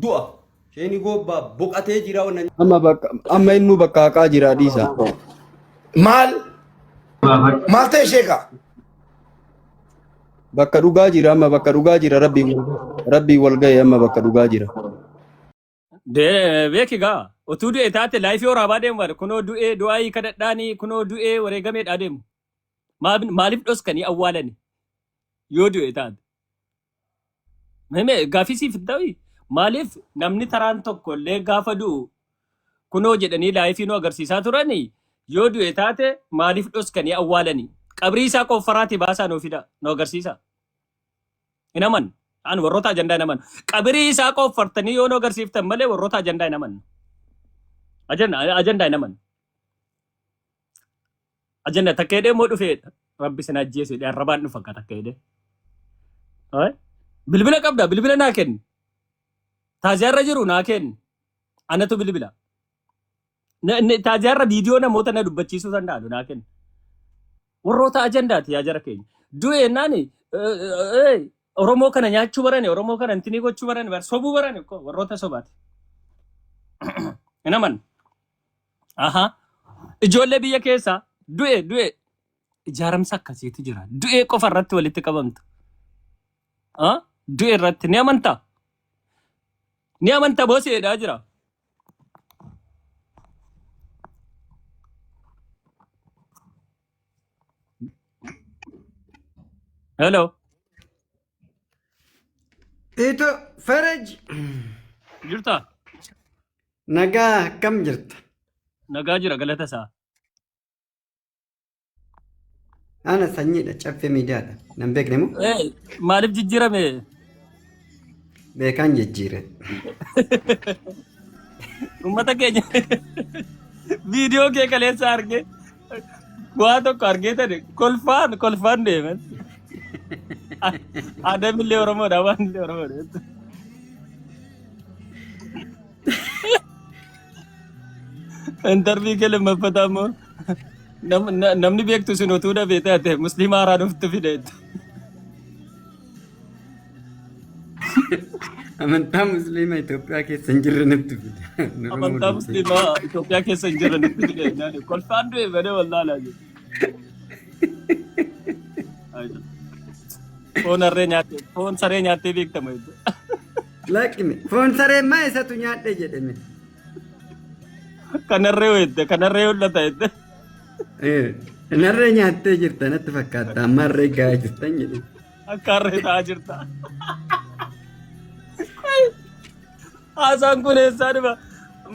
Du'a. Sheeni goobbaa boqatee jira wannan. Amma bakka amma innuu bakka haqaa jira dhiisa. Maal? Maal ta'e sheeka? Bakka dhugaa jira amma bakka dhugaa jira rabbii rabbii wal ga'e amma bakka dhugaa jira. Beeki gaa utuu du'e taate laayifii waraabaa deemu bara kunoo du'ee du'aayii kadhadhaanii kunoo du'ee wareegameedhaa deemu. Maaliif dhoskanii awwaalani yoo du'e taate? Meme gaaffii siif hin ta'u maaliif namni taraan tokko illee gaafa du'u kunoo jedhanii laayifii nu agarsiisaa turani yoo du'e taate maaliif dhoskanii awwaalani? Qabrii isaa qoffaraati baasaa nuu fida nu agarsiisa. Hin amannu. An warroota ajandaa hin amannu. Qabirii isaa qoffartanii yoo nu agarsiiftan malee warroota ajandaa hin amannu. Ajandaa hin amannu. Ajanda takka jedhee immoo dhufee rabbi sin ajjeesu jedhee arrabaan dhufa akka takka jedhee. Ay, Bilbila qabda bilbila naa kenni. Taaziyaarra jiru naa kenni. Anatu bilbila. Taaziyaarra viidiyoo namoota na dubbachiisuu danda'an naa kenni. Warroota ajandaati yaa jara keenya. Du'e jennaan Oromoo kana nyaachuu barane, Oromoo kana intinii gochuu barane, bar sobuu barane ko warroota sobaati. Hin amannu. Aha. Ijoollee biyya keessaa du'e du'e ijaaramsa akkasiitu jira. Du'ee qofa irratti walitti qabamtu. Ah? Du'e irratti ni amantaa? Ni amanta booseedhaa jira. Hello. Ito Faraj Jirta? nagaa akkam jirta? Nagaa jira galata isaa. Ana sanyiidha caffee miidiyaadha. Nan beekne moo? Eh, Maaliif jijjiirame? Beekaan jijjiire. Uummata keenya viidiyoo kee kaleessa argee waa tokko argee tane kolfaan kolfaan deeman. Adamillee Oromoodha waan illee Oromoodha. Intarvii kee lammaffataa immoo namni beektu sun utuu dhabee taate musliima haaraa dhuftu fide. Amantaa musliima Itoophiyaa keessa hin jirre nutti fide. Oromoo Amantaa dubbee. musliimaa Itoophiyaa keessa hin jirre nutti fide jennaan kolfaan du'e malee wallaalaa jiru. Foon harree nyaattee foon saree nyaattee beektama jechuudha. Lakkime foon saree maa isatu nyaadhe jedheme. Kanarree hojjette kanarree hollata jette. Narree nyaattee jirta natti fakkaata amma harree gahaa jirtan jedhe. Akka harree ta'aa jirta. Haasaan kun eessaa dhufa?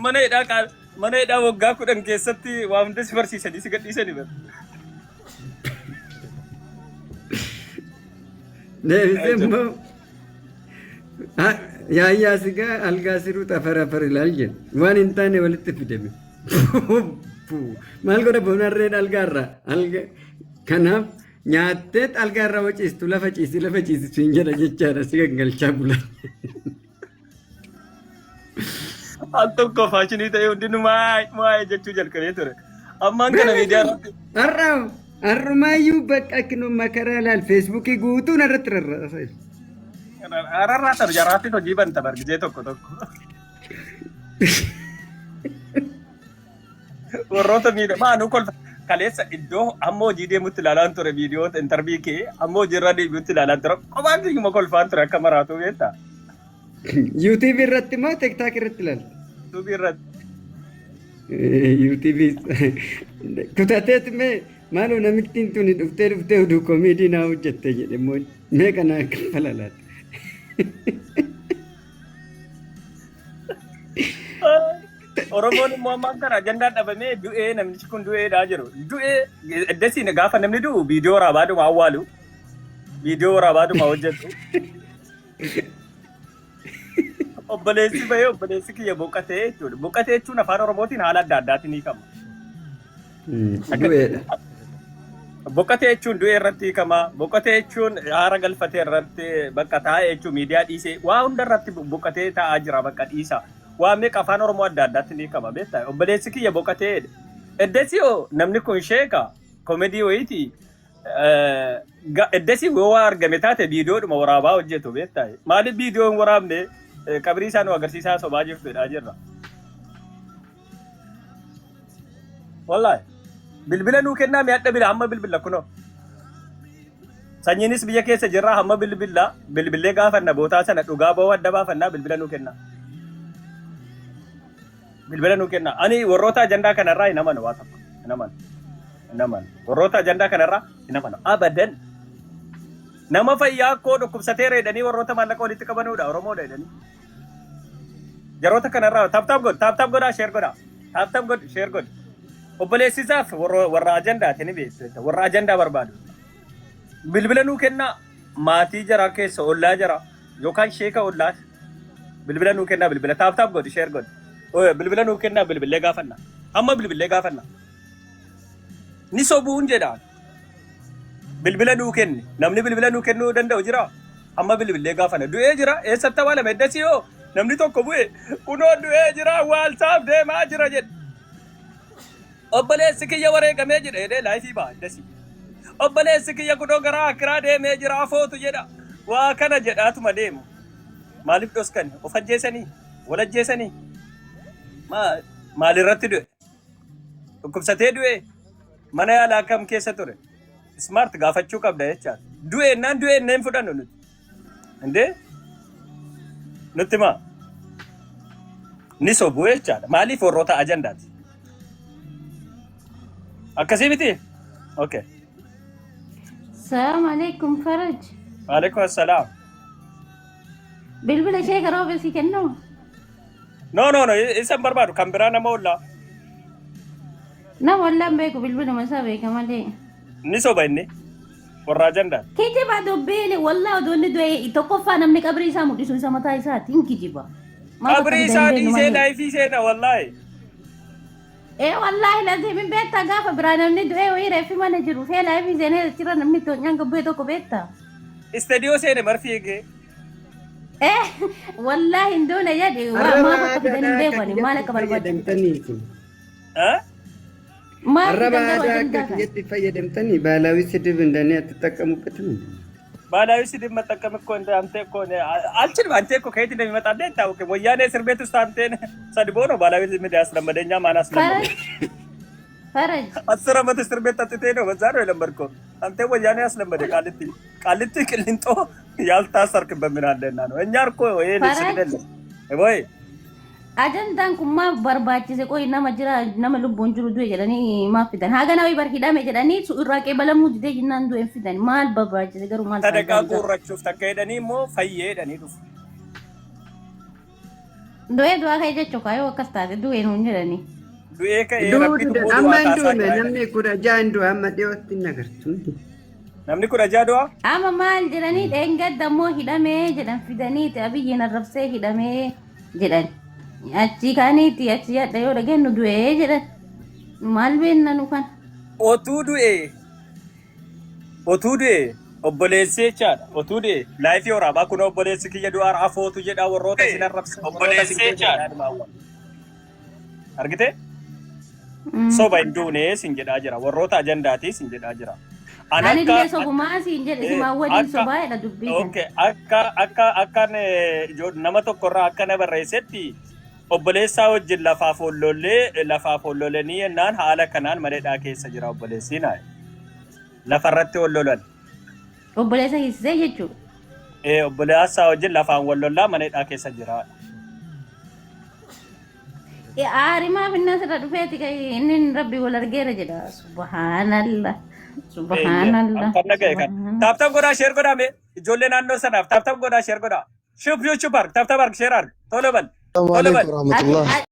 Mana hidhaa mana hidhaa waggaa 10 keessatti waa hunda si barsiisanii si gadhiisanii bara. Deebisee immoo yaayyaa sigaa algaa siruu xafar afar ilaal jedhe. Waan hin taane walitti fidame. Maal godha foon harreen algaarraa? Alga kanaaf nyaatteet algaarra hoo ciistu lafa ciisi lafa ciisi siin jedha jechaadha si gangalchaa bula. Al tokko faashinii ta'ee hundinuu maay maay jechuu jalqabee ture. Ammaan kana miidiyaa irratti Har'a har'umaayyuu bakka kinu makaraa laal feesbuukii guutuun irratti rarraasa. Rarraa sana jaraatti hojii banta bargijee tokko tokko. Warroota miidhamaa nu kolfa. Kaleessa iddoo amma hojii deemutti ilaalaan ture viidiyoota intarvii kee amma hojii irra deebi'utti ilaalaan ture. Qophaan kiyyuma kolfaan ture akka maraatu beektaa? YouTube irratti moo TikTok irratti ilaalta? YouTube irratti. YouTube kutateet mee maaloo namittiin tuni dhuftee dhuftee oduu komeedii naa hojjette jedhe immoo mee kana kaffala laata? Oromoon immoo ammaan kana ajandaan dhabamee du'ee namichi kun du'eedhaa jiru. Du'ee eddasiin gaafa namni du'u viidiyoo waraabaadhuma awwaalu. Viidiyoo waraabaadhuma hojjetu. Obboleessi bahee obboleessi kiyya boqatee jechuudha. Boqatee jechuun afaan Oromootiin haala adda addaatiin hiikama. Du'eedha. Boqatee jechuun du'ee irratti hiikama. Boqatee jechuun haara galfatee irratti bakka taa'ee jechuun miidiyaa dhiisee waa hunda irratti boqatee taa'aa jira bakka dhiisa. Waa meeqa afaan Oromoo adda addaatti ni hiikama beektaa? Obboleessi kiyya boqatee jedhe. Eddesii hoo namni kun sheeka komedii wayiiti. Eddesii yoo waa argame taate viidiyoodhuma waraabaa hojjetu beektaa? Maaliif viidiyoo hin waraabne? Qabrii isaa nu agarsiisaa sobaa jirtu jedhaa jirra. Wallaahi. Bilbila nuu kennaa mi'adha bila hamma bilbila kunoo. Sanyiinis biyya keessa jirraa hamma bilbila bilbillee gaafanna bootaa sana dhugaa ba'uu adda baafannaa bilbila nuu kennaa. Bilbila nuu kennaa. Ani warroota ajandaa kanarraa hin amanu waa tokko. Hin amanu. Hin amanu. Warroota ajandaa kanarraa hin amanu. Abadan. Nama fayyaa koo dhukkubsateera jedhanii warroota maallaqa walitti qabanuudha Oromoodha jedhanii. Jaroota kanarraa tap tap godhu tap tap godhaa share godhaa. Tap tap godhu share godhu. Obboleessisaaf warra ajandaati ni beektu warra ajandaa barbaadu. Bilbila nuu kennaa maatii jaraa keessa ollaa jaraa yookaan sheeka ollaa bilbila nuu kennaa bilbila tap tap godhu share godhu. Bilbila nuu kennaa bilbillee gaafanna. Amma bilbillee gaafanna. Ni sobuun jedhaan. Bilbila nuu kenni. Namni bilbila nuu kennuu danda'u jira? Amma bilbillee gaafanna. Du'ee jira. Eessatti awwaalame? Eddasii hoo? Namni tokko bu'e kunoo du'ee jira awwaalsaaf deemaa jira jedhe. Obboleessi kiyya wareegamee jira jedhee live ba'a eddasii. Obboleessi kiyya kunoo gara akiraa deemee jira afootu jedha. Waa kana jedhaatuma deemu. Maaliif dhoskani? Of ajjeesanii? Wal ajjeesanii? Maalirratti du'e? Dhukkubsatee du'e? Mana yaalaa kam keessa ture? Smart gaafachuu qabda jechaadha. Du'e ennaan du'e enneen fudhannu nuti. Indee nutti maa? Ni sobu jechaadha. Maaliif warroota ajandaati? Akkasii miti? Okay. Salaam alaikum Faraj. Waalaikum assalaam. Bilbila ishee garoo si kennu. No, no, no, isa hin barbaadu kan biraa nama ollaa. Nama ollaan beeku bilbiluma isaa beeka malee. Ni soba inni. Warra ajandaati. Kijiba dubbiin wallaa odoo inni du'e tokkoffaa namni qabrii isaa mul'isu isa mataa isaati hin kijiba. Maaf akka Qabrii fidan isaa hin beeknu dhiisee malee. Live seena wallaahi. Ee wallaahi lazim hin beektaa gaafa biraa namni du'e wayii reeffi mana jiru fee live seenee achirra namni toonyaan gabbee tokko beektaa. Istadiyoo seene marfii eegee. Eh wallaahi hin duune jedhi waa Arraba maaf akka fidan hin aadaadhaa beeku akka ani maal kiyyatti akka barbaachisu. fayyadamtaniiti. Eh? Maal Arraba fidan garuu aadaa akka ajandaa kana. kiyyatti fayyadamtanii ባህላዊ ስድብ እንደኔ አትጠቀሙበትም እንዴ? ባህላዊ ስድብ መጠቀም እኮ እንደ አንተ እኮ እኔ አልችልም። አንተ እኮ ከየት እንደሚመጣልህ አይታወቅም። ወያኔ እስር ቤት ውስጥ አንተን ሰድቦ ነው ባህላዊ ስድብ ያስለመደ። እኛ ማን አስለመደ? ፈረጅ ፈረጅ 10 ዓመት እስር ቤት ጠጥቴ ነው በዛ ነው የለመድከው። አንተ ወያኔ ያስለመደ ቃሊቲ ቃሊቲ ቅሊንጦ ያልታሰርክበት ምን አለና ነው? እኛ እኮ ይሄ ስድብ ፈረጅ የለም ወይ? Ajandaan kun maaf barbaachise qoy nama jira nama lubbuun jiru du'e jedhanii maaf fidan haga bar hidhame jedhanii irraa qeebalamuu didee jennaan du'e hin fidan maal barbaachise garuu maal Sadaqaa faayidaan isaa guurrachuuf takka jedhanii immoo fayyee jedhanii dhufu. Du'ee du'aa ka'e jechuu kaayoo akkas taate du'e nuun jedhanii. Du'ee ka'ee Du'uu rabbitu dide immoo amma du'aa hin kaasaa duune jira jedhanii. Namni 16 hin du'e amma dhiyootti hin agartu. Namni 16 du'a? Amma maal jedhanii dheengadda immoo hidhamee jedhan fidaniiti Abiyyiin arrabsee hidhamee jedhan achi kaaniiti achi yaadha yoo dhageenyu du'ee jedhan maal beenna nu kana. Otuu du'e obboleessi jechaadha. Otuu du'e live waraabaa kun obboleessi kiyya du'aa afootu jedha warroota isin arrabsan warroota isin jechaadha. Argite? Soba hin duune sin jedhaa jira. Warroota ajandaatii sin jedhaa jira. An Ani akka illee sobumaa siin jedhe simaa waliin sobaa jedha dubbii kana. Okay, akka nama tokkorraa akka na barreessetti obboleessaa wajjin lafaaf ollollee lafaaf ollolanii jennaan haala kanaan maneedhaa keessa jira obboleessi naa. Lafarratti ollolan. Obboleessa hiisisee jechuudha. Obboleessaa wajjin lafaan wal lollaa maneedhaa keessa jira. Aarimaaf inni asirra dhufeeti kan inni rabbi wal argeera jedha. Subhaanallah. Subhaanallah. Akkan dhaga'e kan. Tap tap godhaa share godhaa mee ijoollee naannoo sanaaf tap tap godhaa share godhaa. Shub shub arg tap tap arg share arg tole bal. السلام Tole bal. عليكم ورحمة الله.